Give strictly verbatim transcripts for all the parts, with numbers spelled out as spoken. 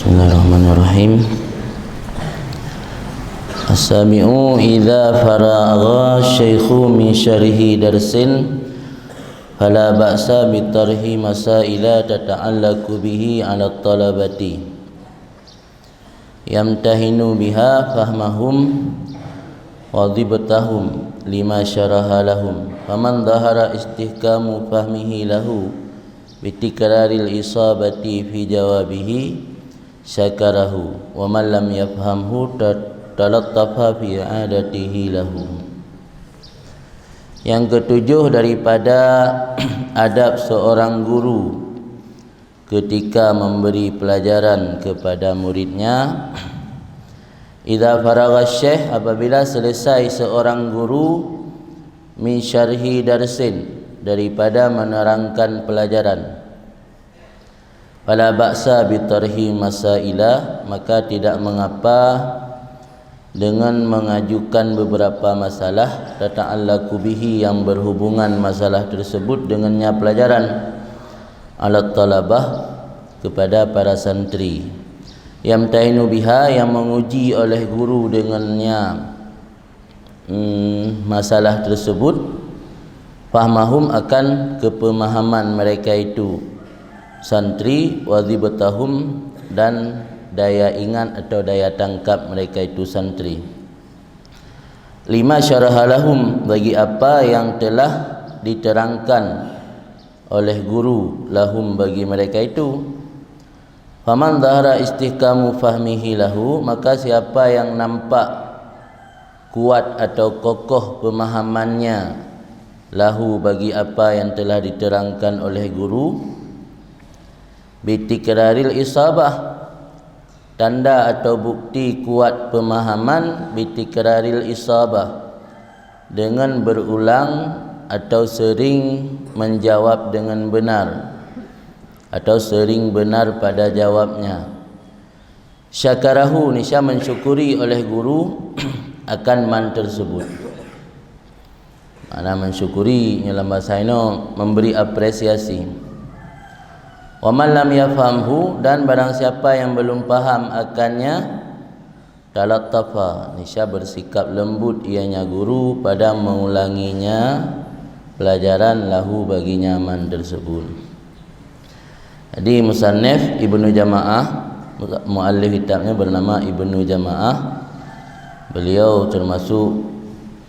Bismillahirrahmanirrahim. As-sabi'u, idza faragha syaikhu min syarhi darsin, fala ba'sa bi tarhi masaila tata'allaqu bihi 'ala thalabati. Yamtahinu biha fahmahum wa dhibtahum lima syaraha lahum. Faman dhahara istihkamu fahmihi lahu bitikraril isabati fi jawabihi syakarahu, wa man lam yafhamhu ta-, talattafa fi i'adatihi lahu. Yang ketujuh daripada adab seorang guru ketika memberi pelajaran kepada muridnya, idza faragha syekh, apabila selesai seorang guru, min syarhi darsin, daripada menerangkan pelajaran, fala ba'sa bi tarhi masaila, maka tidak mengapa dengan mengajukan beberapa masalah, tata'allaqu bihi, yang berhubungan masalah tersebut dengannya pelajaran, 'ala thalabah, kepada para santri, yamtahinu biha, yang menguji oleh guru dengannya, hmm, masalah tersebut, fahmahum, akan kepemahaman mereka itu santri, wa dhibtahum, dan daya ingat atau daya tangkap mereka itu santri. Lima syaraha lahum, bagi apa yang telah diterangkan oleh guru, lahum, bagi mereka itu. Faman dhahara istihkamu fahmihi lahu, maka siapa yang nampak kuat atau kokoh pemahamannya, lahu, bagi apa yang telah diterangkan oleh guru, bitikraril isabah, tanda atau bukti kuat pemahaman, bitikraril isabah, dengan berulang atau sering menjawab dengan benar atau sering benar pada jawabnya. Syakarahu, niscaya mensyukuri oleh guru akan man tersebut. Makna mensyukuri nyoe lam bahasa inoe memberi apresiasi. Wa man lam yafhamhu, dan barang siapa yang belum paham akannya, talattafa, niscaya bersikap lembut ianya guru pada mengulanginya pelajaran, lahu, baginya man tersebut. Jadi musannif Ibnu Jamaah, muallif kitabnya bernama Ibnu Jamaah. Beliau termasuk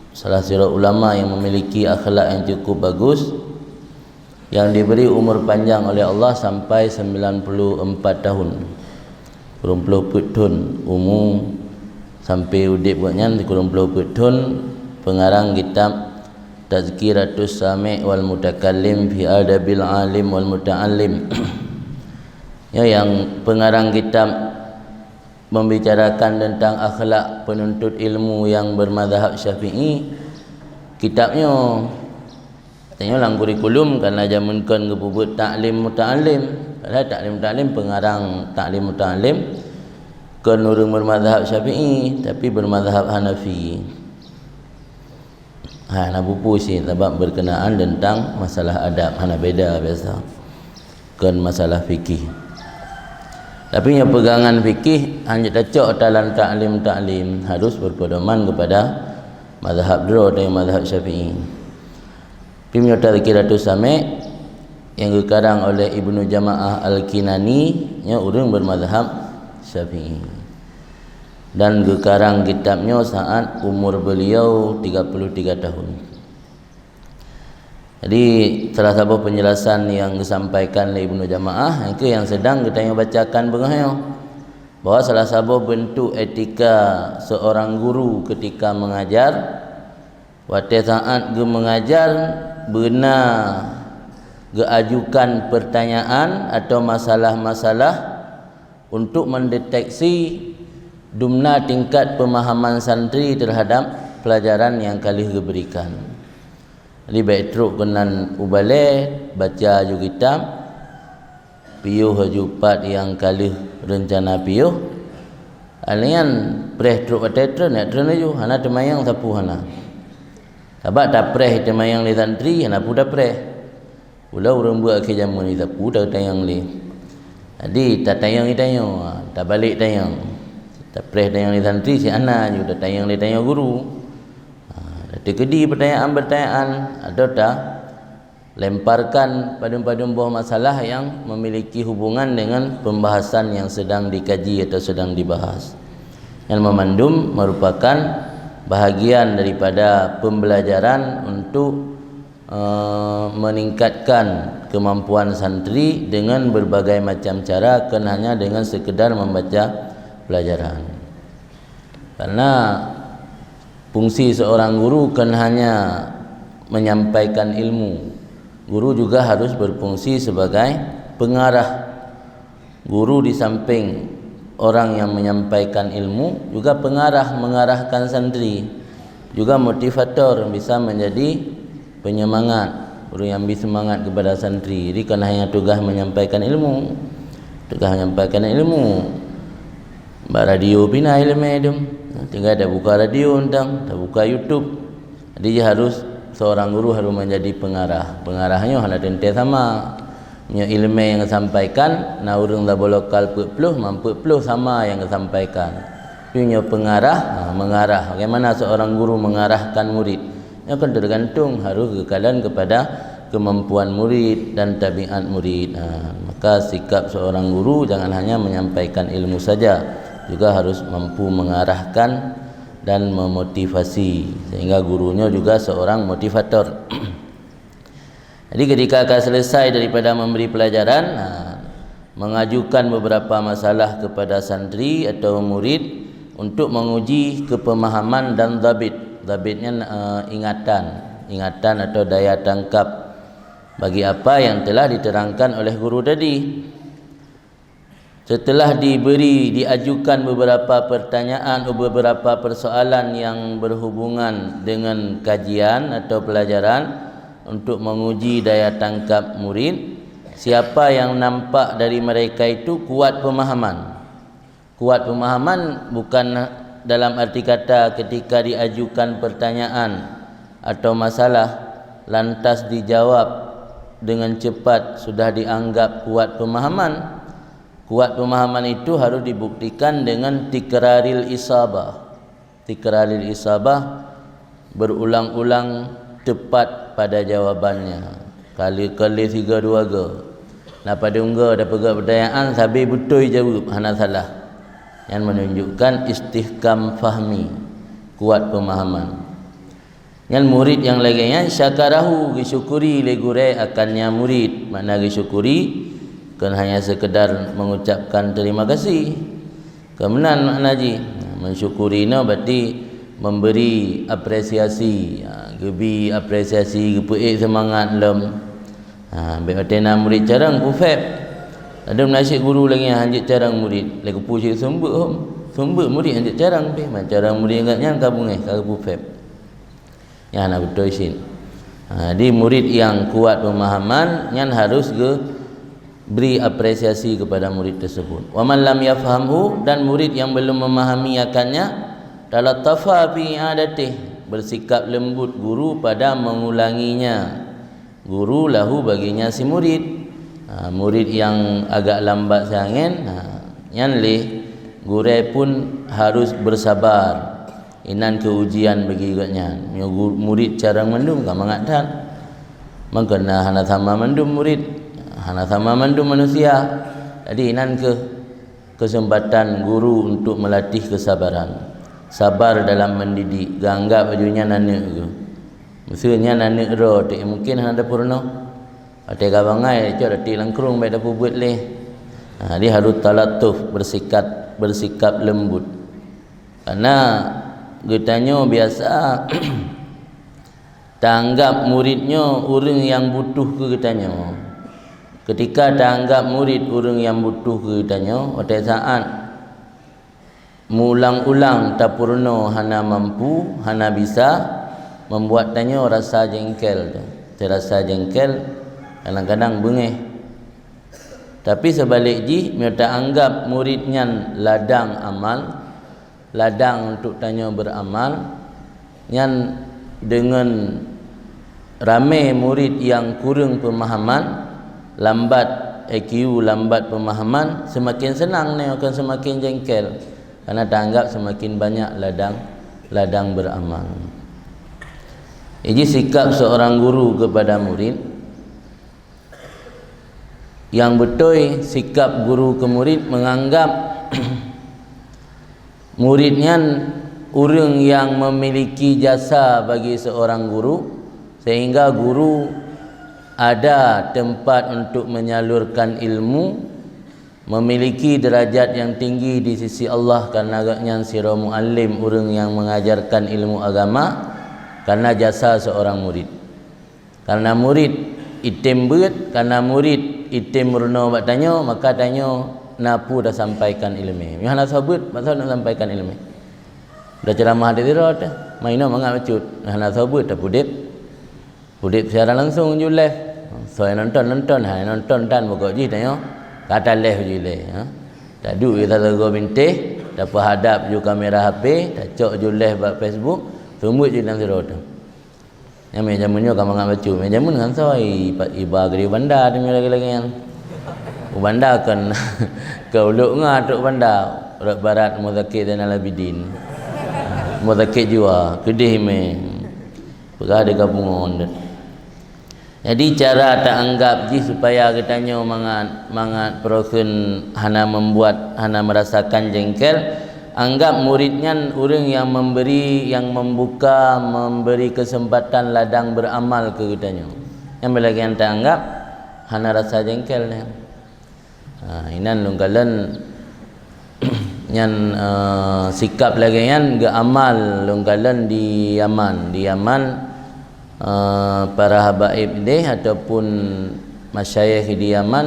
salah seorang ulama yang memiliki akhlak yang cukup bagus, yang diberi umur panjang oleh Allah sampai sembilan puluh empat tahun. Kureueng ploh peuet thon umu sampai udeb gobnyan, kureueng ploh peuet thon, pengarang kitab Tazkiratus Sami' wal Mutakallim fi Adabil Alim wal Muta'allim. Ya, yang pengarang kitab membicarakan tentang akhlak penuntut ilmu yang bermazhab Syafi'i. Kitab nyoe, tanyoe lam kurikulum, karena jameun kon geupeubuet taklim muta'allim. Padahai taklim muta'allim, pengarang taklim muta'allim kon ureuëng bermazhab Syafi'i, tapi bermazhab Hanafi. Ha, hana bupu cit, sabab berkenaan tentang masalah adab, hana beda biasa. Kon masalah fikih. Tapi nyang pegangan fikih, hanya tacok dalam taklim-taklim, harus berpedoman kepada mazhab droe, dari mazhab Syafi'i. Pim nyoe Tazkiratus Sami' yang geukarang oleh Ibnu Jamaah Al-Kinani, nyoe ureuëng bermazhab Syafi'i. Dan geukarang kitab nyoe saat umur beliau tiga puluh tiga tahun. Jadi, salah saboh penjelasan yang disampaikan oleh Ibnu Jamaah, nyang keuh yang sedang geutanyoe bacakan beungoh nyoe, bahwa salah saboh bentuk etika seorang guru ketika mengajar, watée saat geumeungajar, beuna geuajukan pertanyaan atau masalah-masalah untuk mendeteksi dumna tingkat pemahaman santri terhadap pelajaran yang ka lheueh geuberikan. Jadi, bék trok keunan u balée, baca aju kitab, piôh aju pat nyang ka lheueh reuncana piôh, alèh nyan preh trok watée treun, nyan treun aju, hana teumayang sapeue hana. Sabab tapreh teumayang lé santri, hana peue tapreh. Ulah ureuëng beuet akhé jameun nyoe sapeue tatanyong lé. Jadi tatanyong tanyoe, tabalek tanyong, tapreh tanyong lé santri si hana ju tatanyong lé tanyoe guru. Ha, teukeudi pertanyaan-pertanyaan atau ta lemparkan padum-padum boh masalah yang memiliki hubungan dengan pembahasan yang sedang dikaji atau sedang dibahas. Yang memandum merupakan bahagian daripada pembelajaran untuk, eh, meningkatkan kemampuan santri dengan berbagai macam cara, bukan hanya dengan sekedar membaca pelajaran. Karena fungsi seorang guru bukan hanya menyampaikan ilmu. Guru juga harus berfungsi sebagai pengarah. Guru di samping orang yang menyampaikan ilmu, juga pengarah, mengarahkan santri, juga motivator, bisa menjadi penyemangat, guru yang bri semangat kepada santri. Jadi bukan hanya tugas menyampaikan ilmu, tugas menyampaikan ilmu. Bak radio pih na ileumèe tu. Tinggai tabuka radio mantong, tabuka YouTube. Jadi harus, seorang guru harus menjadi pengarah. Pengarah nyoe hana teuntèe sama. Nyoe ileumèe nyang geusampaikan, na ureueng saboh lokal peuet ploh, man peuet ploh sama nyang geusampaikan. Tapi nyoe pengarah, ha, mengarah. Bagaimana seorang guru mengarahkan murid? Nyoe kan tergantung, harus geukalon kepada kemampuan murid dan tabiat murid. Ha, maka sikap seorang guru jangan hanya menyampaikan ilmu saja, juga harus mampu mengarahkan dan memotivasi, sehingga guru nyoe juga seorang motivator. Jadi ketika ka selesai daripada memberi pelajaran, ha, mengajukan beberapa masalah kepada santri atau murid untuk menguji kepemahaman dan dhabit. Dhabit nyan, eh, ingatan, ingatan atau daya tangkap bagi apa yang telah diterangkan oleh guru tadi. Setelah diberi, diajukan beberapa pertanyaan, beberapa persoalan yang berhubungan dengan kajian atau pelajaran untuk menguji daya tangkap murid, siapa yang nampak dari mereka itu kuat pemahaman. Kuat pemahaman bukan dalam arti kata ketika diajukan pertanyaan atau masalah, lantas dijawab dengan cepat sudah dianggap kuat pemahaman. Kuat pemahaman itu harus dibuktikan dengan tikraril isabah. Tikraril isabah, berulang-ulang tepat pada jawabannya. Kali-kali tiga dua go. Na padum go tapeugah pertanyaan, sabe beutôi jaweueb, hana salah. Nyan menunjukkan istihkam fahmi, kuat pemahaman. Nyan murid nyang lagèe nyan syakarahu, geusyukuri lé gurèe akannya murid. Makna geusyukuri, kon hanya sekedar mengucapkan terima kasih. Kon meunan makna jih. Mensyukuri nyoe berarti memberi apresiasi. Ha, geubri apresiasi, geupeuék seumangat lom. Ha, bèk watèe na murid carông peufép. Ladôm na cit guru lagèe nyan hanjeuet carông murid. Lé geupeu cit seumeubeuet hom. Seumeubeuet murid hanjeuet carông pih. Man carông murid geuh nyan ka beungèh, ka geupeufép. Nyan hana beutôi cit. Ha, jadi murid nyang kuat pemahaman nyan harus geubri apresiasi kepada murid tersebut. Wa man lam yafhamhu, dan murid yang belum memahami akannya, talattafa fi i'adatih, bersikap lembut guru pada mengulanginya. Guru lahu, baginya si murid. Ha, murid nyang agak lambat siangén, ha, nyan lé gurèe pun harus bersabar. Inan keu ujian bagi gobnyan. Meunyoe gu-, murid carông mandum ka mangat that. Maka na hana sama mandum murid, hana sama mandum manusia. Jadi inan keuh kesempatan guru untuk melatih kesabaran. Sabar dalam mendidik, geuanggap laju nyan aneuk geuh. Meuseu nyan aneuk droe, teuk mungken hana tapeurunoe. Watèe ka bangai, cok dati lam krueng bèk tapeubuet lé. Ha, jadi harus talattuf, bersikap, bersikap lembut. Karena geutanyoe biasa taanggap murid nyoe ureueng nyang butuh keu geutanyoe. Ketika taanggap murid ureueng nyang butuh keu geutanyoe, watèe saát meuulang-ulang tapeurunoe hana mampu, hana bisa, membuat tanyoe rasa jengkel tu. Teurasa jengkel, kadang-kadang beungèh. Tapi seubalek jih, meunyoe taanggap murid nyan ladang amal, ladang untuk tanyoe beuramal, nyan deungon ramé murid nyang kureueng peumahaman, lambat E Q, lambat pemahaman, semakin senang nyoe, akan semakin jengkel, karena taanggap semakin banyak ladang, ladang beramal. Jadi sikap seorang guru kepada murid, yang beutôi sikap guru ke murid menganggap murid nyan ureuëng yang memiliki jasa bagi seorang guru, sehingga guru ada tempat untuk menyalurkan ilmu, memiliki derajat yang tinggi di sisi Allah karena gobnyan sidroe muallim, ureuëng yang mengajarkan ilmu agama karena jasa seorang murid. Karena murid item beuet, karena murid item meurunoe bak tanyoe, maka tanyoe na peue tasampaikan iéleumé. Nyoe hana soe beuet, bak soe nak sampaikan iéleumé. Dah ceramah di sira teuh, mainoe mangat bacut, hana soe beuet, tapi udeb. Udeb siaran langsung ju live. Soe nonton, nonton, hai nonton tan pokok jih tanyoe. Ka ta live ju ilée, ha. Taduek ju tasagoe bintéh, tapeuhadap ju kamera H P, tacok ju live bak Facebook, seumeubeuet ju lam sira teuh. Nyan mé jameun nyoe ka mangat bacut, mé jameun ngon soe iba geude u Banda teungoh lagée-lagée nyan. U Banda kon, kon Ulok Nga trok Banda, rot barat Rumah Sakit Zainal Abidin. Rumah Sakit Jiwa, keudeh mé. Peugah di Kapungon. Jadi cara taanggap jih supaya geutanyoe mangat, mangat peurokon hana membuat, hana merasakan jengkel, anggap murid nyan ureuëng yang memberi, yang membuka, memberi kesempatan ladang beramal keu geutanyoe. Nyang beubagian taanggap hana rasa jengkel nyan. Ha, inan lôn kalon nyan, eh, sikap lagée nyan geuamal lôn kalon di Yaman. Di Yaman, eh, para habaib deh ataupun masyayikh di Yaman,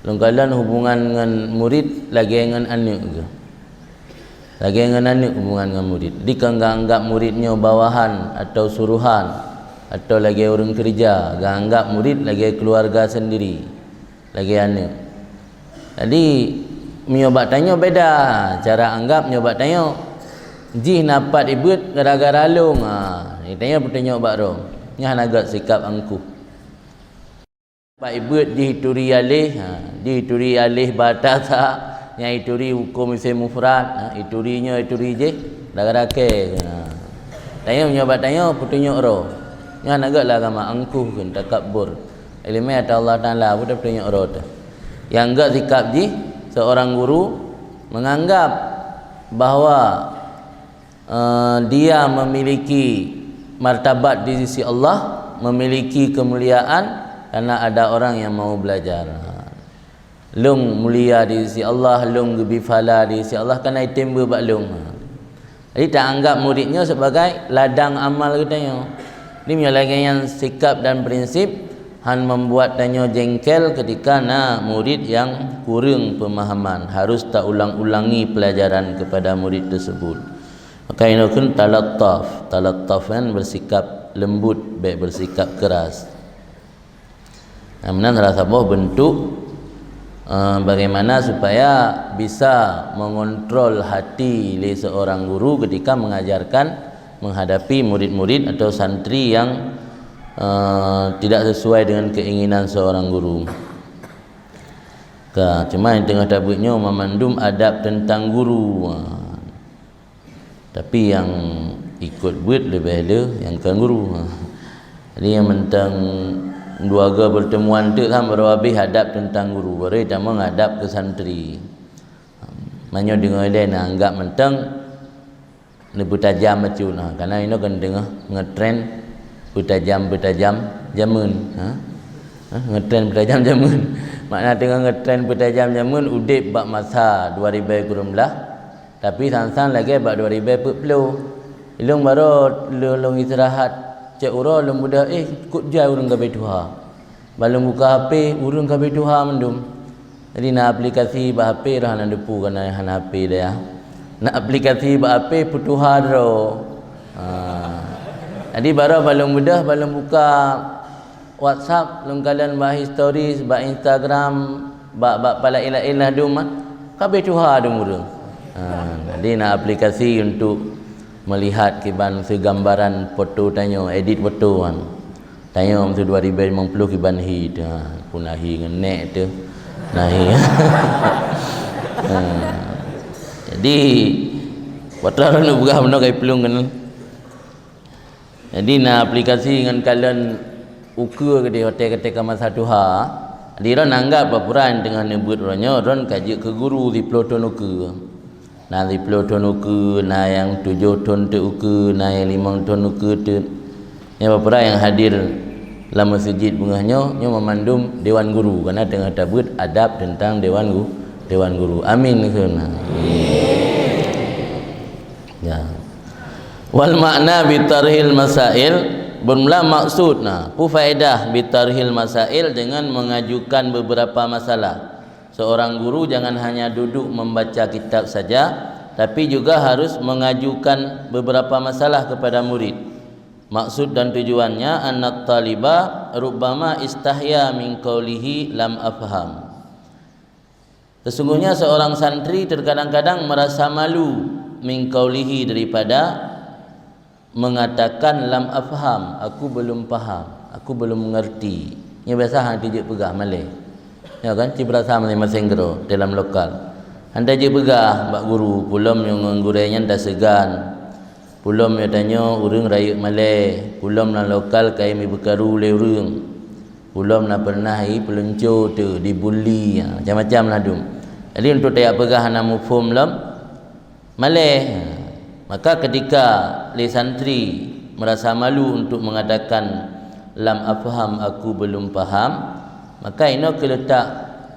lôn kalon hubungan ngon murid lagée ngon aneuëk geuh. Lagée ngon aneuëk hubungan ngon murid. Dikon geuanggap murid nyoe bawahan atau suruhan, atau lagée ureuëng keureuja, geuanggap murid lagée keuluwarga sendiri, lagée aneuëk. Jadi, meunyoe bak tanyoe beda cara anggap nyoe bak tanyoe. Jih na pat ibeuet gara-gara lôn, ha, tanyoe peutunyok bak droe. Nyan hana gét sikap angkuh. Pat ibeuet jih ituri aleh, ha, jih ituri aleh ba ta sa, nyan ituri huköm isim mufrad, ha, ituri nyoe, ituri jih, gara-gara kée, ha. Tanyoe meunyoe bak tanyoe peutunyok droe. Nyan hana gét lah agama angkuh kheun, takabur. Iéleumé ata Allah Taala, peue peutunyok droe teuh. Nyang gét sikap jih, seorang guru menganggap bahwa eh, dia memiliki martabat di sisi Allah, memiliki kemuliaan karena ada orang yang mau belajar. Lôn mulia di sisi Allah, lôn geubri pahala di sisi Allah karena item beuet bak lôn. Jadi taanggap murid nyoe sebagai ladang amal geutanyoe. Jadi meunyoe lagée nyan sikap dan prinsip, han membuat tanyoe jengkel ketika na murid yang kurang pemahaman, harus taulang-ulangi pelajaran kepada murid tersebut. Maka inoe kheun talattaf. Talattaf kan bersikap lembut, baik bersikap keras. Nah, meunan salah saboh bentuk, eh, bagaimana supaya bisa mengontrol hati lé seorang guru ketika mengajarkan, menghadapi murid-murid atau santri yang, eh, tidak sesuai dengan keinginan seorang guru. Ka, cuma nyang teungoh tabeuet nyoe mamandum adab teuntang guru. Ha. Tapi nyang ikot beuet leubeh le nyang kon guru. Ha. Jadi nyang mantong dua go pertemuan teuk kan baru habéh adab teuntang guru, baru tamong adab keu santri. Meunyoe deungoe lé na anggap mantong neupeutajam bacut, ha, karena inoe kan teungoh ngetren peutajam-peutajam jameun, ha. Ha, ngetren peutajam jameun. Makna teungoh ngetren peutajam jameun udeb bak masa dua ribée kureueng blah, tapi sang-sang lagée bak dua ribée peuet ploh. Ilôn baroe lôn, lôn istirahat cok uroe lôn beudôh, eh, kok jai ureuëng ka abéh tuha. Ban lôn buka H P, ureuëng ka abéh tuha mandum. Jadi na aplikasi bak H P, roh hana depu keunan hana H P dayah. Na aplikasi bak H P peutuha droe. Ha. Jadi baroe ban lôn beudôh, ban lôn buka WhatsApp, lôn kalon bak history, bak Instagram, bak, bak pala ilah-ilah dum, ah, ka abéh tuha dum ureuëng. Ha. Jadi na aplikasi untuk melihat kiban seugambaran foto tanyoe, edit foto kan. Tanyoe meusu dua ribèe limong ploh kiban hi teuh, ha, pun ahi ngon nek teuh. Nah, hi. Ha. Jadi, watèe droeneuh peugah meunoe ka iplueng keunan. Jadi, na aplikasi ngon kalon ukeue keudeh watèe-watèe ka masa tuha. Jadi, droeneuh anggap peue-peue nyang teungoh neubeuet uroe nyoe, droeneuh ka jeuet keu guru siploh thon ukeue. Na siploh thon ukeue, na nyang tujoh thon teuk ukeue, na nyang limong thon ukeue teuk. Nyan peue-peue nyang hadir lam meuseujid beungoh nyoe, nyoe meumandum dewan guru, kareuna teungoh tabeuet adab teuntang dewan gu-, dewan guru. Amin kheun. Ya. Wal makna bitarhil masail, beumula maksud, nah, peue faedah bitarhil masail dengan mengajukan beberapa masalah. Seorang guru jangan hanya duduk membaca kitab saja, tapi juga harus mengajukan beberapa masalah kepada murid. Maksud dan tujuannya, annat taliba rubbama istahya min qaulihi lam afham. Sesungguhnya seorang santri terkadang-kadang merasa malu min qaulihi daripada mengatakan lam afham, aku belum paham, aku belum mengerti. Nyan biasa han teujeuet peugah malèe. Ya kan, ci beurasa maséng-maséng keudroe dalam lokal. Han teujeuet peugah bak guru, peue lom nyoe ngon gurèe nyan taseugan. Peue lom nyoe tanyoe ureueng rayeuk malèe, peue lom lam lokal kayém jibeukaru lé ureueng. Peue lom na peureunah jipeulunco teuh, dibully, ya, macam-macam lah dum. Jadi untuk tajak peugah hana muphom lom, malèe. Maka ketika lé santri merasa malu untuk mengatakan, "Lam afham, aku belum paham," maka inoe keuh leutak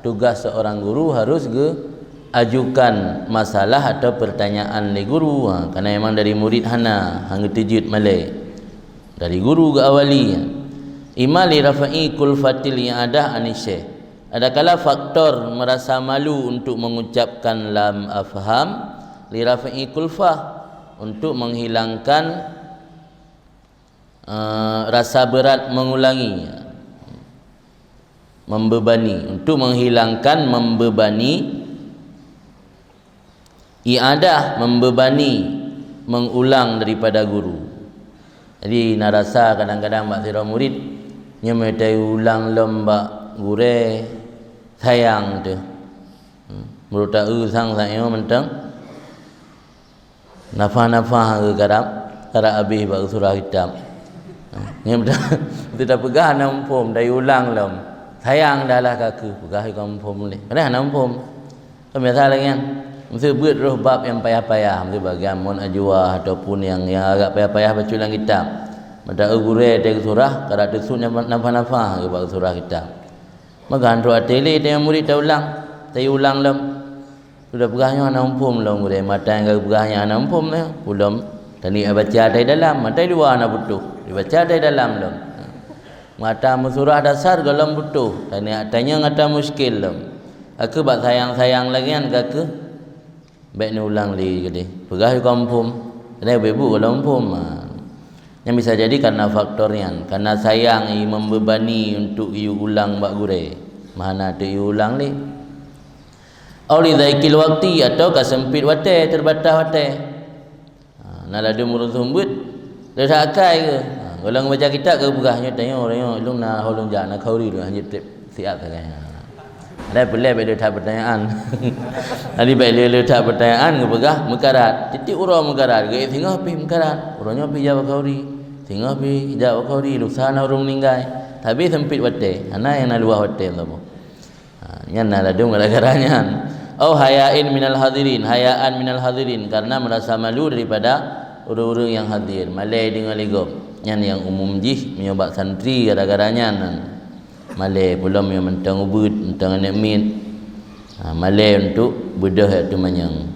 tugaih seorang guru harus geuajukan masalah atau pertanyaan lé guru. Ha, karena memang dari murid hana, han geuteujeuet malèe. Dari guru geuawali. Imma li raf'i kulfatil i'adah anis syekh. Adakala faktor merasa malu untuk mengucapkan lam afham, li raf'i kulfah, untuk menghilangkan, eh, rasa berat mengulangi, membebani, untuk menghilangkan membebani. I'adah, membebani, mengulang daripada guru. Jadi, na rasa kadang-kadang bak sidroe murit, nyoe meuteuulang lom bak gurèe, sayang teuh. Hmm. Meureuta eu sang sayoe mantong. Nafah-nafah geuh karab, karab abéh bak surah kitab. Hmm. Nyoe meuta-, meuta peugah hana muphom, tayue ulang lom. Sayang dah lah ka keuh, peugah ka muphom lé. Padahai hana muphom. Kan biasa lagèe nyan. Meuseu beuet roh bab nyang payah-payah, meuseu bagian mon ajwa ataupun nyang, nyang agak payah-payah bacut lam kitab. Meuta eu gurèe teuh surah, ka rab teusut nafah-nafah geuh bak surah kitab. Maka han trok até lé teuh murit taulang, tayue ulang lom. Sudah peugah nyoe hana muphom lom gurèe, mata nyang ka geupeugah nyan hana muphom lom, ulôn taniet baca tai dalam, mata luwa hana putôh, dibaca tai dalam lom. Mata meusurah dasar gohlom putôh, taniet tanyong ata muskil lom. Ka keuh bak sayang-sayang lagèe nyan ka keuh, bèk neulang lé keudéh. Peugah ka muphom, keudéh bèk bu gohlom muphom. Ha. Nyan bisa jadi karena faktor nyan, karena sayang i membebani untuk yue ulang bak gurèe. Meuhana teuk yue ulang lé. Au li dhaiqil waqti, atau ka seumpit watèe, teubatas watèe. Ha, na ladôm ureueng seumeubeuet, le that akai keuh. Ha, gohlom baca kitab ka geupeugah, "Nyoe tanyoe, nyoe lôn na ho lôn jak, na khauri lôn, hanjeuet trép siat sagai." Ha. Ada peureulèe bèk le that peutanyaan. Jadi bèk le, le that peutanyaan geupeugah meukarat. Tiep-tiep uroe meukarat, geuék singoh pih meukarat. Uroe nyoe pih jak bak khauri. Singoh pih jak bak khauri, lusa na ureueng meuninggai. Tapi seumpit watèe, hana nyang na luwah watèe saboh. Ha, nyan na ladôm gara-gara nyan. Au haya'in minal hadirin, haya'an minal hadirin, karena merasa malu daripada ureueng-ureueng nyang hadir, malèe deungö lé gob. Nyan nyang umum jih, meunyoe bak santri gara-gara nyan. Malèe, peue lom meunyoe mantong ubeut, mantong aneuk miet. Ha, malèe untuk beudôh jak teumanyong.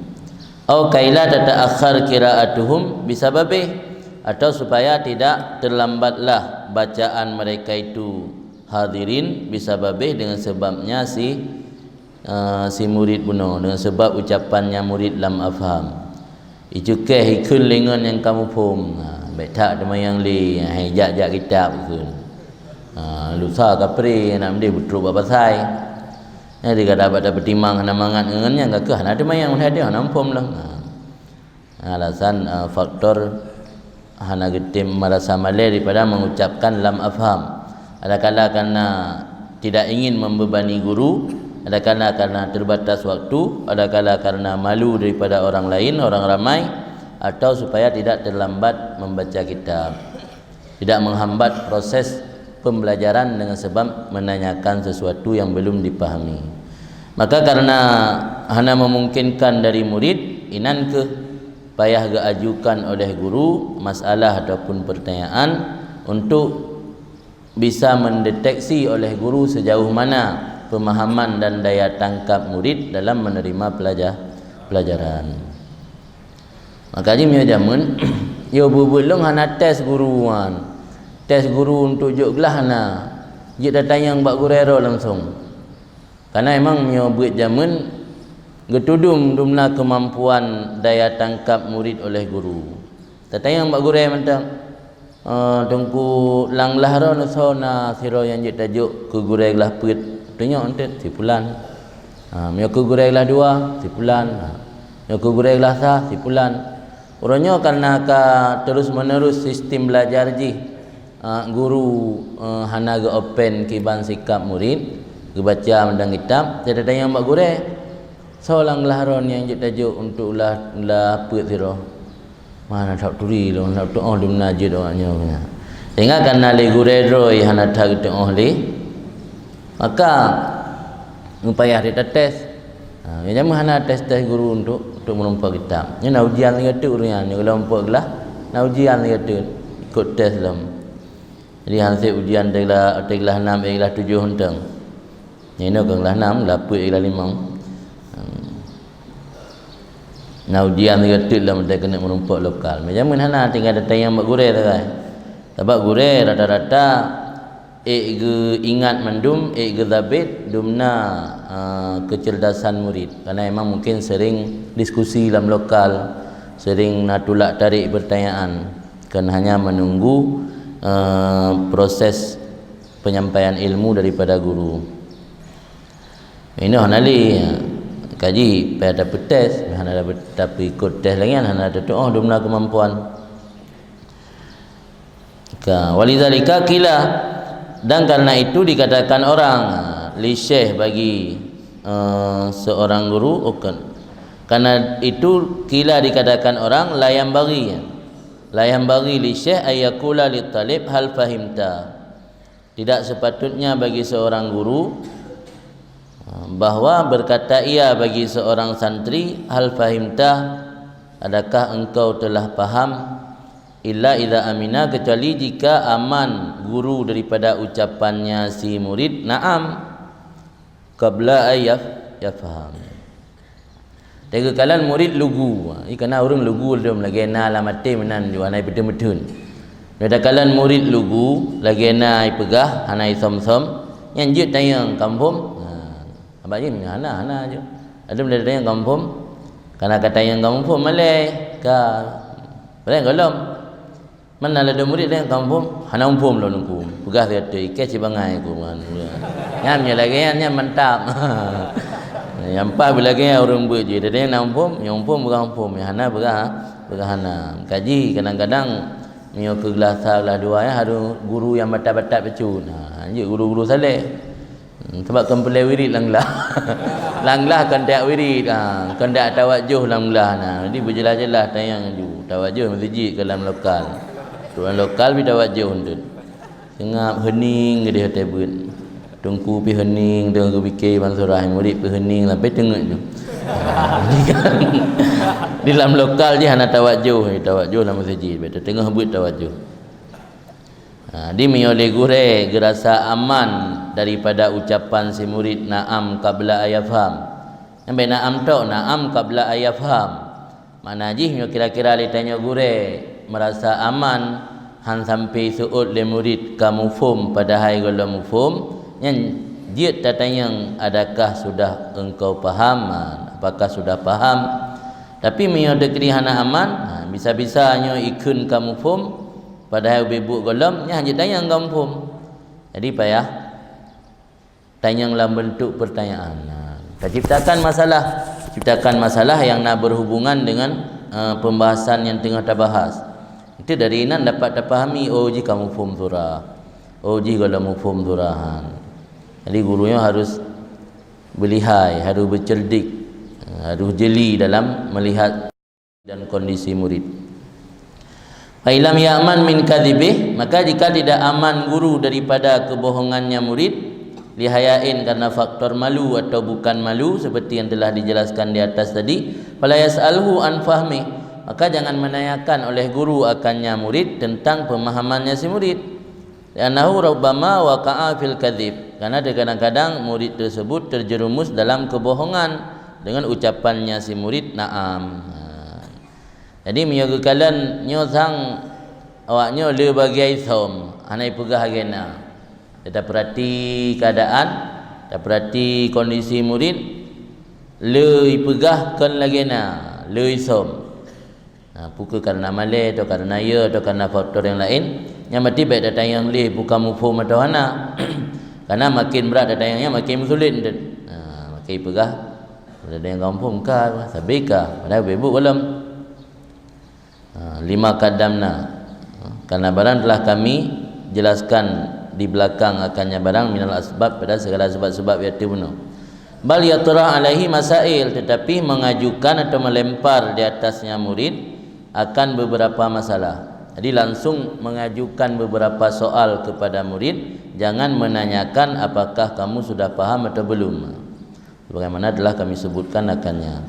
Au kaila tata'akhkhar qira'atuhum bisababih, atau supaya tidak terlambatlah bacaan mereka itu. Hadirin, bisababih, dengan sebabnya si, eh, si murit bunoe, dengan sebab ucapannya murit lam afham. Icukéh ikheun lé ngon nyang ka muphom. Ha, bèk that teumanyong lé, hai jak-jak kitab ikheun. Ha, lusa kapré, nak meudeh beutrok bak pasai. Jadi kadang bak tapeutimang hana mangat ngon nyan, ka keuh hana teumanyong, hana muphom lom. Ha. Alasan, eh, faktor hana geutem merasa malèe daripada mengucapkan lam afham. Adakala karena tidak ingin membebani guru, adakala karena terbatas waktu, adakala karena malu daripada orang lain, orang ramai, atau supaya tidak terlambat membaca kitab. Tidak menghambat proses pembelajaran dengan sebab menanyakan sesuatu yang belum dipahami. Maka karena hana memungkinkan dari murid, inan keuh payah geuajukan oleh guru masalah ataupun pertanyaan untuk bisa mendeteksi oleh guru sejauh mana pemahaman dan daya tangkap murid dalam menerima pelajar-, pelajaran. Maka jih meunyoe jameun, yo buet-buet lôn hana tes guru nyan. Tes guru untuk jok glah hana. Jeuet tatanyong bak gurée droe langsung. Karena emang meunyoe buet jameun, geutudum dumna keumampuan daya tangkap murid oleh guru. Tatanyong bak gurée mantong, "Eh, Teungku, lam glah droeneuh soe na sidroe nyang jeuet tajok keu gurée glah peuet?" Tanyong enteuk, "Si pulan." Ha, meunyoe keu gurée glah dua, "Si pulan." Ha, meunyoe keu gurée glah sa, "Si pulan." Uroe nyoe karena ka terus-menerus sistem belajar jih, ah, guru, eh, hana geu-open kiban sikap murid, geubaca mantong kitab, tatanyong bak gurée, "Soe lam glah droeneuh nyang jeuet tajok untuk glah, glah peuet sidroe?" Hana that turi lôn, hana that tuoh dumna jeuet awak nyoe. Sehingga karena lé gurée droe hana that geutuoh lé, maka meupayah tates. Ha, nyang jameun hana tes-tes guru untuk, untuk meureumpok kitab. Nyan na ujian sigoe teuk ureuëng nyan, nyoe lom peuet glah, na ujian sigoe teuk ikot tes lom. Jadi, han sép ujian teulah, teulah nam, teulah tujoh euntong. Nyan inoe kon glah nam, glah peuet, glah limong. Hmm. Na ujian sigoe teuk lom, teuh keuneuk meureumpok lokal. Meunyoe jameun hana, tinggai tatanyong bak gurée sagai. Sabab gurée rata-rata ék geuingat mandum, ék geuzabet dumna, ah, keucerdasan murid. Karena emang mungkin sering diskusi lam lokal, sering na tulak tarék pertanyaan, kon hanya menunggu, eh, proses penyampaian ilmu daripada guru. Inoe hana lé, kaji payah tapeutes, hana tape-, tapeuikot tes lagée nyan, hana tatuoh dumna keumampuan. Ka, walidzalika qila, dan karena itu dikatakan orang, li syekh bagi, eh, seorang guru, oh, kan. Karena itu qila dikatakan orang, la yanbaghi, la yanbaghi li syekh ay yaqula lit talib hal fahimta. Tidak sepatutnya bagi seorang guru, eh, bahwa berkata ia bagi seorang santri, "Hal fahimta, adakah engkau telah paham?" Illa idza amina, kecuali jika aman guru daripada ucapannya si murid, "Na'am," qabla ay yaf-, yafham. Teugeukalon murid lugu. Ih, kana ureuëng lugu lom lagée na lam até meunan ju hana ipeuteumeuteuon. Nyoe takalon murid lugu lagée na ipeugah hana isöm-söm, nyan jeuet tanyong ka muphom. Ha, abak jih hana, hana ju. Adeuem lé tanyong ka muphom. Kana ka tanyong ka muphom malée ka. Padahai gohlom. Mana ladôm murit laén ka muphom, hana muphom lom Teungku. Peugah sigoe ikée sibangai ku ngon. Nyan meunyoe lagée nyan, nyan mantap. Nyang paih beulagée nyan ureuëng beuet jih. Jadi nyang na muphom, nyang muphom peugah muphom, nyang hana peugah, peugah hana. Kaji kadang-kadang meunyoe keu glah sa, glah dua nyan harôh guru nyang batat-batat bacut. Ha, hanjeuet guru-guru saleh. Hmm, sabab kon peulée wirit lam glah. Lam glah kon tajak wirit, ha, kon tajak tawajôh lam glah na. Jadi beujeulaih-jeulaih tanyong ju. Tawajôh meuseujid keu lam lokal. Tuan lokal pih tawajôh eunteuk. Seungab heuning geudeh watée beuet. Teungku pih heuning teungoh geupike ban surah, murit pih heuning sampoe teungeut ju. Di lam lokal jih hana tawajôh, tawajôh lam meuseujid, bèk teungoh beuet tawajôh. Ha, di meunyoe lé gurée geurasa aman daripada ucapan si murit na'am qabla an yafham. Nyang bèk na'am tok, na'am qabla an yafham. Makna jih meunyoe kira-kira lé tanyoe gurée meurasa aman, han sampoe seuôt lé murit ka muphom padahai gohlom muphom, nyan jeuet tatanyong, "Adakah sudah engkau paham?" Ha, apakah sudah paham? Tapi meunyoe teukeudi hana aman, ha, bisa-bisa nyoe ikheun ka muphom, padahai ubé buet gohlom, nyan jeuet tanyong ka muphom. Jadi payah tanyong lam bentuk pertanyaan. Nah, taciptakan masalah, ciptakan masalah yang na berhubungan dengan, eh, pembahasan yang tengah tabahas. Itu dari inan dapat tapahami, oh, jih ka muphom surah. Oh, jih gohlom muphom surah. Jadi guru nyoe harus beulihai, harus beuceurdik, harus jeli dalam melihat dan kondisi murid. Fa illam ya'man min kadzibih, maka jika tidak aman guru daripada kebohongannya murid, lihayain, karena faktor malu atau bukan malu seperti yang telah dijelaskan di atas tadi, fala yas'alhu an fahmi, maka jangan menanyakan oleh guru akannya murid tentang pemahamannya si murid. Li'annahu rubbama waqa'a fil kadzib, karena terkadang-kadang murid tersebut terjerumus dalam kebohongan dengan ucapannya si murid na'am. Ha. Jadi meunyoe geukalon nyoe sang awak nyoe le bagian som, hana ipeugah lagée na. Tapeurati keadaan, tapeurati kondisi murid, le ipeugah kon lagée na, le isom. Ha, peu kheueh karena malée atau karena ye atau karena faktor nyang laén, nyan berarti bék tatanyong lé peu ka muphom atau hana. Karena makin brat tatanyong nyan makin meusulet entet. Ha, makin peugah, tatanyong ka muphom ka, sabe ka, padahal bebuk gohlom. Ha, lima qadamna. Ha, karena barang telah kami jelaskan di belakang akannya barang minal asbab, pada segala sebab-sebab yang terbunuh. Bal yatrah alaihi masail, tetapi mengajukan atau melempar di atasnya murid akan beberapa masalah. Jadi langsung mengajukan beberapa soal kepada murid, jangan menanyakan apakah kamu sudah paham atau belum. Sebagaimana telah kami sebutkan akannya.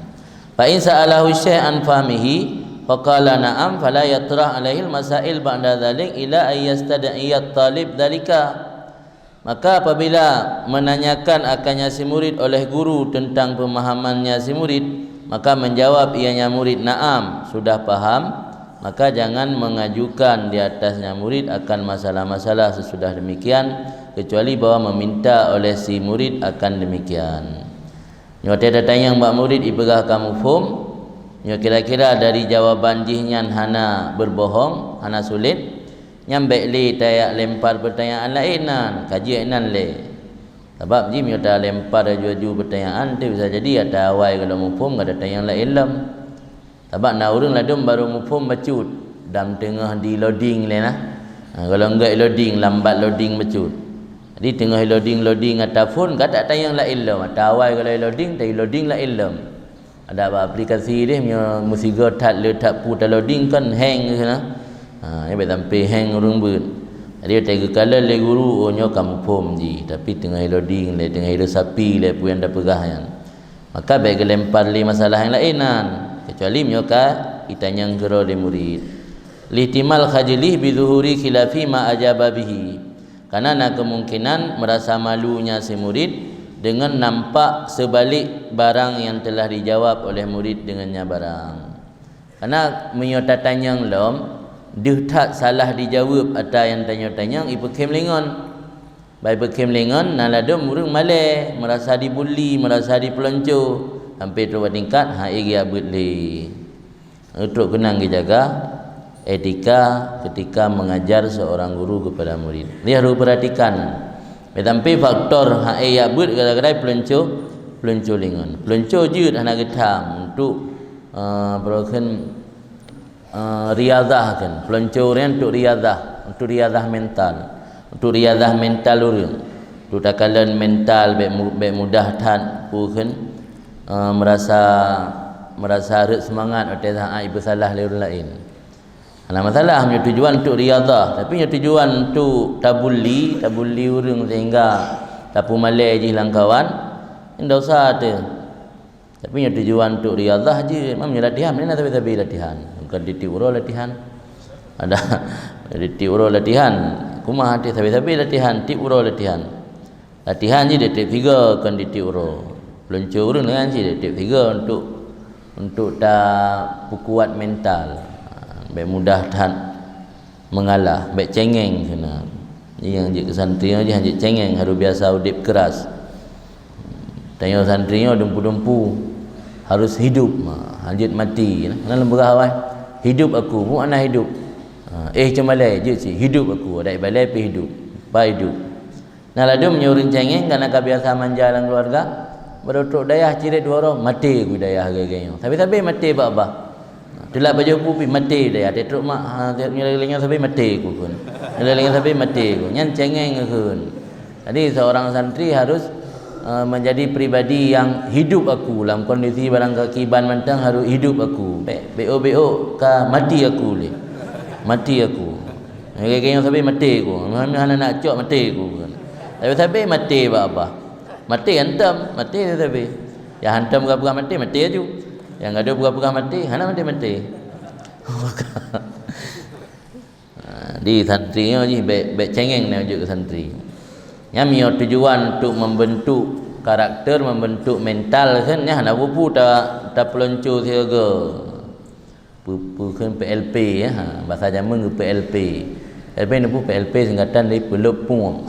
Fa in sa'alahu syekh an fahmihi, faqala na'am, fala yatrah alaihil masail ba'da dzalik ila an yastad'iyat talib dzalika. Maka apabila menanyakan akannya si murid oleh guru tentang pemahamannya si murid, maka menjawab ianya murid, "Na'am, sudah paham," maka jangan mengajukan di atasnya murid akan masalah-masalah sesudah demikian, kecuali bahwa meminta oleh si murid akan demikian. Nyoe watée tatanyong bak murid ipeugah ka muphom, nyoe kira-kira dari jawaban jih nyan hana berbohong, hana sulet, nyan bék lé tayak lempar pertanyaan laén nan, ka jeuet nan lé. Sabab jih meunyoe talempar laju-laju pertanyaan, teuh bisa jadi ata awai gohlom muphom ka tatanyong laén lom. Sabab na ureuëng ladom barô muphom bacut, dan teungoh di loading lé na. Ha, gohlom gét loading, lambat loading bacut. Jadi teungoh loading-loading ata phon ka tatanyong laén lom, ata awai gohlom loading, tai loading laén lom. Ada bak aplikasi deh, meunyoe meusigoe that le that peue ta loading kan hang keuh na. Ha, nyan bék sampai hang ureuëng beuet. Jadi watée geukalon lé guru, oh nyoe ka muphom jih, tapi teungoh loading lé, teungoh sapi lé peue nyang tapeugah nyan. Maka bék geulempar lé masalah nyang laén nan, kecuali meunyoe ka itanyong keudroe lé murid. Lihtimal khajlih bi zuhuri khilafi ma ajaba bihi. Karena na kemungkinan merasa malunya si murid dengan nampak sebalik barang yang telah dijawab oleh murid dengannya barang. Karena meunyoe tatanyong lom, deuh that salah dijaweueb ata nyang tanyoe tanyong, ipeukhem lé ngon. Bah ipeukhem lé ngon, na ladom ureuëng malée, merasa dibuli, merasa dipelonco, sampai trok bak tingkat, ha, eh, geujak beuet lé. Trok keunan geujaga etika ketika mengajar seorang guru kepada murid. Dia harus perhatikan. Sampai faktor hak eh jak beuet gara-gara pelonco, pelonco lé ngon. Pelonco jeuet hana geutham untuk, eh, apa kheun, eh, riadah kan. Pelonco ureuëng untuk riadah, untuk riadah mental. Untuk riadah mental ureuëng. Untuk takalon mental bék mu-, bék mudah that peue kheun, eh, merasa, merasa rhot seumangat watée saát ipeusalah lé ureuëng laén. Hana masalah meunyoe tujuan untuk riadah, tapi meunyoe tujuan untuk tabuli, tabuli ureuëng sehingga tapeumalée jih lam kawan, ndak usah teuh. Tapi meunyoe tujuan untuk riadah jih, memang meunyoe latihan, meunan sabe-sabe latihan. Bukan tiep-tiep uroe latihan. Ada tiep-tiep uroe latihan. Kumaha teuh sabe-sabe latihan, tiep uroe latihan. Latihan jih tiep-tiep sigoe kon tiep-tiep uroe. Pelonco ureuëng dengan cit tiep-tiep sigoe untuk, untuk tapeukuat mental. Ha, bék mudah that mengalah, bék cengeng keunan. Nyang jeuet keu santri nyoe jih hanjeuet cengeng, harus biasa udeb keras. Tanyoe santri nyoe dumpu-dumpu, harus hidup, ha, hanjeuet mati. Nah, lam peugah awai, "Hidup aku," bukan hana hidup. Ha, eh, cuma lé, jeuet cit, "Hidup aku," adak ibalai pih hidup, ba hidup. Nah, ladom nyoe ureuëng cengeng karena ka biasa manja lam keluarga, baru trok dayah ciret dua uroe, maté ku dayah lagée nyoe. Sabe-sabe maté bak bah. Ha, Teulat pajoh pu pih maté deh, até trok mak, ha, nyoe lagèe nyoe sabe maté ku kheun. Nyoe lagèe nyoe sabe maté ku. Nyan cengeng kheun. Jadi seorang santri harus, eh, menjadi pribadi yang hidup aku, lam kondisi barang kaki ban mantong harus hidup aku. Bèk, bèk-o, bèk-o ka mati aku lé. Mati aku. Lagèe nyoe sabe maté ku. Meuhan hana nak cok maté ku kheun. Tapi sabe maté bak babah. Maté hantom, maté sabe. Nyang hantom peugah-peugah maté, maté aju. Nyang gadôh peugah-peugah maté, hana maté-maté. Ha, di santri nyoe jih bèk, bèk cengeng nyan jeuet keu santri. Nyan meunyoe tujuan untuk membentuk karakter, membentuk mental kheun, nyan hana peue-peue ta, tapeulonco sigoe. Pu-, pu-, kheun P L P, ya, ha, bahasa jameun keu P L P. P L P ni pu P L P singkatan dari pelop pum.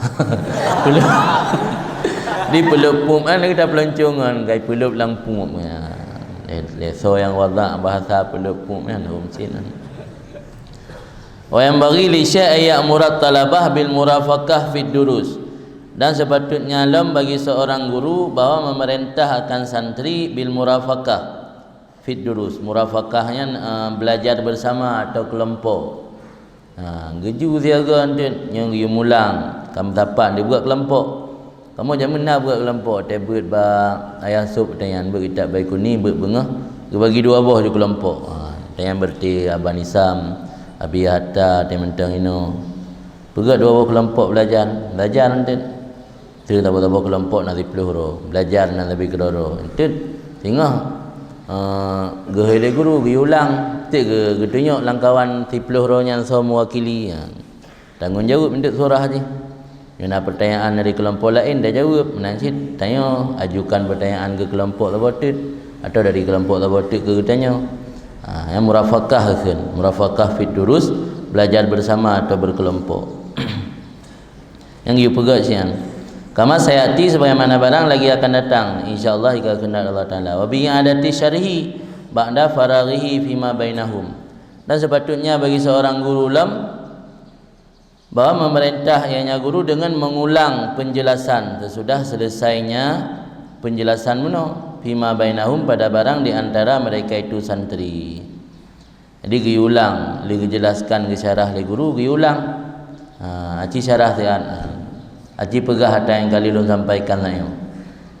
Pelop. Di pelop pum, kan kita peloncongan, kai pelop lam pum, ya. Lé, lé, so nyang wadah bahasa pelop pum, ya, hom sin. Wa yanbaghi li syekh an ya'mura talabah bil murafaqah fid durus. Dan sepatutnya lom bagi seorang guru bahwa memerintah akan santri bil murafaqah fid durus. Murafaqah nyan, eh, belajar bersama atau kelompok. Ha, geujue siaga enteuk, nyoe geuyue mulang, ka meusapat dibuat kelompok. Kamoe jameun na buat kelompok, teuh beuet bak Ayah Sop teuh nyan, beuet kitab Baikuni, beuet beungoh, geubagi dua boh ju kelompok. Ha, teuh nyan berarti Aban Isam, Abi Hatta, teuh mantong inoe. Peugah dua boh kelompok belajar, belajar enteuk. Teuh saboh-saboh kelompok na siplôh droe, belajar na leubeh keudroe-droe. Enteuk singoh, eh, geuhôi lé guru, geuulang, enteuk geu-, geutunyok lam kawan siplôh droe nyan soe meuwakili. Ha. Tanggong jaweueb enteuk surah jih. Nyoe na pertanyaan dari kelompok laén, tajaweueb. Meunan cit tanyoe ajukan pertanyaan keu kelompok saboh teuk atau dari kelompok saboh teuk keu geutanyoe. Ha, nyang murafakah kheun, murafakah fid durus, belajar bersama atau berkelompok. Nyang geuyue peugah sian. Kama sayati, sebagaimana barang lagi akan datang, insya Allah, jika kehendak Allah Taala. Wa bi i'adati syarhi ba'da faraghihi fima bainahum. Dan sepatutnya bagi seorang guru lom bahwa memerintah ianya guru dengan mengulang penjelasan sesudah selesainya penjelasan meunoe, fima bainahum, pada barang di antara mereka itu santri. Jadi geuulang, lé geujelaskan, geusyarah lé guru, geuulang. Ha, aci syarah siat. Aci peugah ata nyang ka lheueh lôn sampaikan nyoe.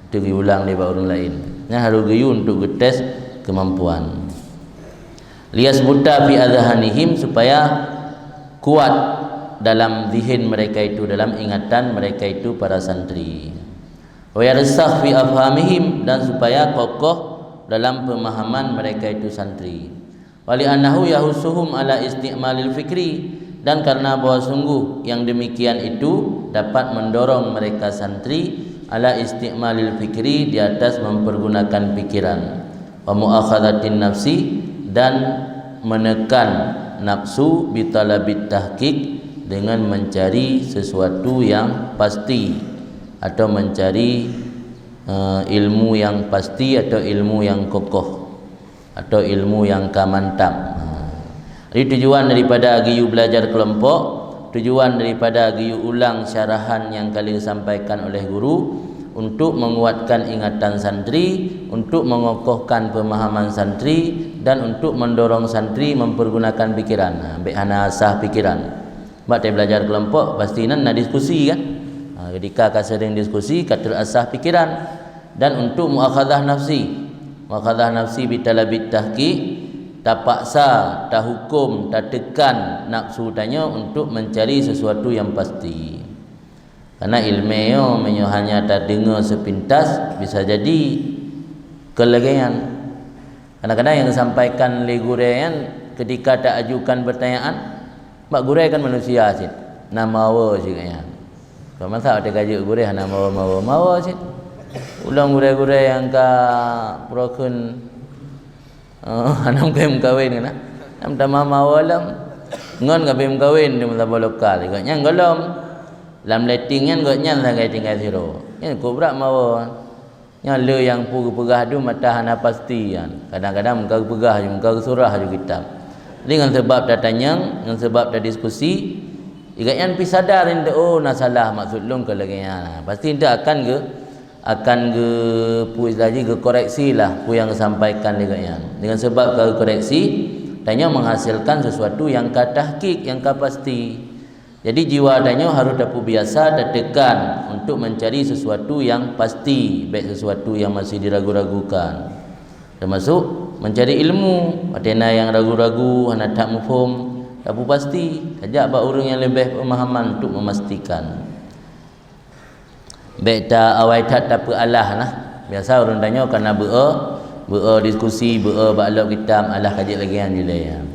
Itu geuulang lé bak ureuëng laén. Nyan harôh geuyue untuk geutés kemampuan. Liyasbuta fi adhanihim, supaya kuat dalam zihin mereka itu, dalam ingatan mereka itu para santri. Wa yarsakh fi afhamihim, dan supaya kokoh dalam pemahaman mereka itu santri. Wa li'annahu yahussuhum ala isti'malil fikri, dan karena bahwa sungguh yang demikian itu dapat mendorong mereka santri ala isti'malil fikri, di atas mempergunakan pikiran, wa muakhadhatin nafsi, dan menekan nafsu, bitalabit tahqiq, dengan mencari sesuatu yang pasti atau mencari, eh, ilmu yang pasti atau ilmu yang kokoh atau ilmu yang ka mantap. Ha. Jadi tujuan daripada geuyue belajar kelompok, tujuan daripada geuyue ulang syarahan nyang ka lheueh sampaikan oleh guru untuk menguatkan ingatan santri, untuk mengokohkan pemahaman santri, dan untuk mendorong santri mempergunakan pikiran. Ha, bèk hana asah pikiran. Bak tabeulajar kelompok, pasti nan na diskusi kan? Ha, ketika ka sering diskusi, ka terasah pikiran. Dan untuk muakhadhah nafsi. Muakhadhah nafsi bitalabit tahqiq, tapaksa, tahukum, tatekan nafsu tanyoe untuk mencari sesuatu yang pasti. Karena ilmu nyoe meunyoe hanya tadeungoe sepintas, bisa jadi kon lagèe nyan. Kadang-kadang nyang disampaikan lé gurèe nyan ketika taajukan pertanyaan, bak gurèe kan manusia cit, na meuawa cit gobnyan. Kon masa watèe ka jeuet gurèe hana meuawa-meuawa, meuawa cit. Ulôn gurèe-gurèe nyang ka pura kheun, eh, hana meukawen, meukawen keunan. Nyang tamah meuawa lom. Ngon ka meukawen di meusaboh lokal, gobnyan gohlom. Lam letting nyan gobnyan sagai tinggai sidroe. Nyan kok brat meuawa. Nyan le nyang peue geupeugah dum ata hana pasti nyan. Kadang-kadang meuka geupeugah ju, meuka geusurah ju kitab. Jadi ngon sabab tatanyong, ngon sabab tadiskusi, gobnyan pih sadar enteuk, "Oh, na salah maksud lôn kon lagèe nyan." Pasti enteuk akan geu-, akan geu-, peue istilah jih, geukoreksi lah peue nyang geusampaikan lé gobnyan. Dengan sabab ka geukoreksi, Tanyoe menghasilkan sesuatu nyang ka tahqiq, nyang ka pasti. Jadi jiwa tanyoe harus tapeubiasa, tatekan untuk mencari sesuatu nyang pasti, bék sesuatu nyang masih diragu-ragukan. Termasuk mencari ilmu, watée na nyang ragu-ragu, hana that muphom, tapeupasti, tajak bak ureuëng nyang leubeh pemahaman untuk memastikan. Bék ta awai that tapeualah lah. Biasa ureuëng tanyoe kana beu-e, beu-e diskusi, beu-e bak lok kitab, alah ka jeuet lagée nyan jilée nyan.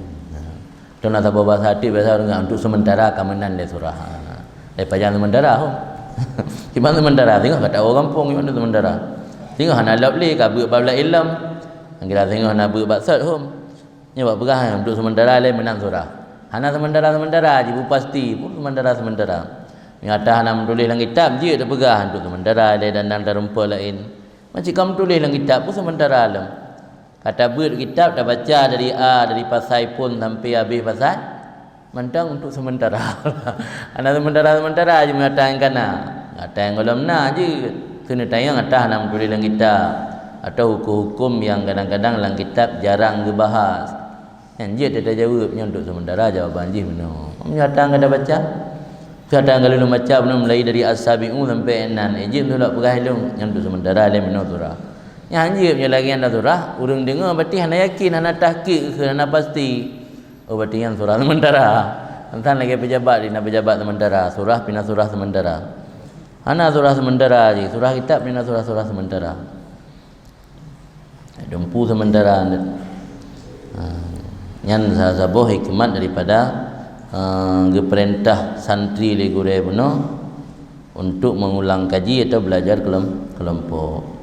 Tuna saboh basa até biasa ureuëng, untuk sementara ka meunan lé surah. Eh, pajan sementara ho. Kiban sementara, singoh ka tawoe gampông, kiban sementara. Singoh hana lop lé, ka beuet bak ilom. Kira singoh na beuet bak sot hom. Nyoe bak peugah, untuk sementara lé meunan surah. Hana sementara-sementara, jibu pasti pun sementara-sementara. Nyata hana meutuléh lam kitab, jeuet tapeugah untuk sementara lé dan, dan tarumpok laén. Macam ka meutuléh lam kitab pun sementara lom. Ka tabeuet kitab, tabaca dari A, dari pasai phon sampai habéh pasai, mantong untuk sementara. Hana sementara-sementara jih meunyo ata nyang kana. Ata nyang gohlom na jeuet. Keuneuk tanyong ata hana meutuléh lam kitab, atau huköm-huköm nyang kadang-kadang lam kitab jarang geubahas. Nyan jeuet tatajaweueb, nyoe untuk sementara jawaban jih meunoe. Meunyo ata nyang ka tabaca, ata nyang ka lôn baca bunoe mulai dari As-Sabi'un sampai nan, eh, jeuet tulak peugah lôn, nyan untuk sementara lé meunoe surah. Nyan jeuet meunyo lagée nyan surah, ureuëng deungoe berarti hana yakin, hana tahqiq, hana pasti. Oh, berarti nyan surah sementara. Teuntang lagée pejabat, di na pejabat sementara, surah pina surah sementara. Hana surah sementara jih, surah kitab pina surah-surah sementara. Dumpu sementara. Ha, nyan salah saboh hikmat daripada, eh, geupeurintah santri lé gurée bunoe untuk mengulang kaji atau belajar kelom-, kelompok.